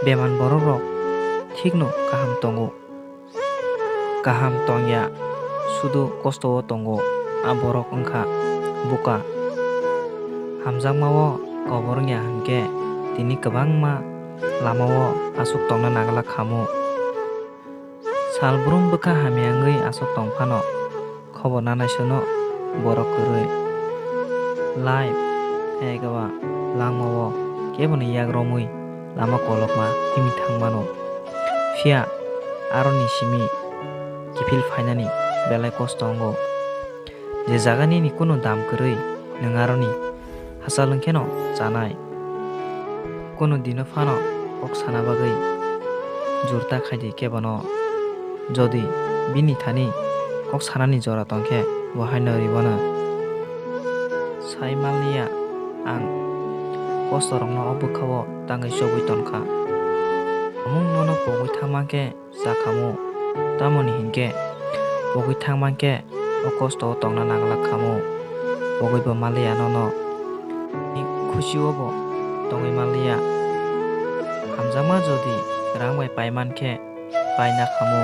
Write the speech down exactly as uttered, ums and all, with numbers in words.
Beman borok rok thikno kaham tongo. Kaham tongya sudu kosto o tongo a borok wngkha buka. Hamjakma o kobor wngya hinkhe tini kwbangma lama o aswk tongna nagla khamu. Salbrum bwkha hamya wngwi aswk tong phano, khobor nanai suno borok kwrwi. Life, eba langma o keboni yak romwi lama kolokma himwi thang mano. Phiya aroni simi kiphil phainani belai kosto wngo. Je jaga nini kunu dam kwrwi, nwng aroni hachal wngkheno chanai. Kunu dino phano kok sana bagwi jurta khaidi kebono. Jodi bini thani kok sanani jora tongkhe, bo haino ribono. Sai manliya ang kostorokno o bwkhao tangwi chobwi tonkha. Amung nono pogwi thangmankhe cha khamu, tamoni hinkhe pogwi thangmankhe o kosto o tongna nagla khamu, pogwibo manliya nono. Khusi o bo tongwi manliya. Hamjakma jodi rang bai paimankhe paina khamu.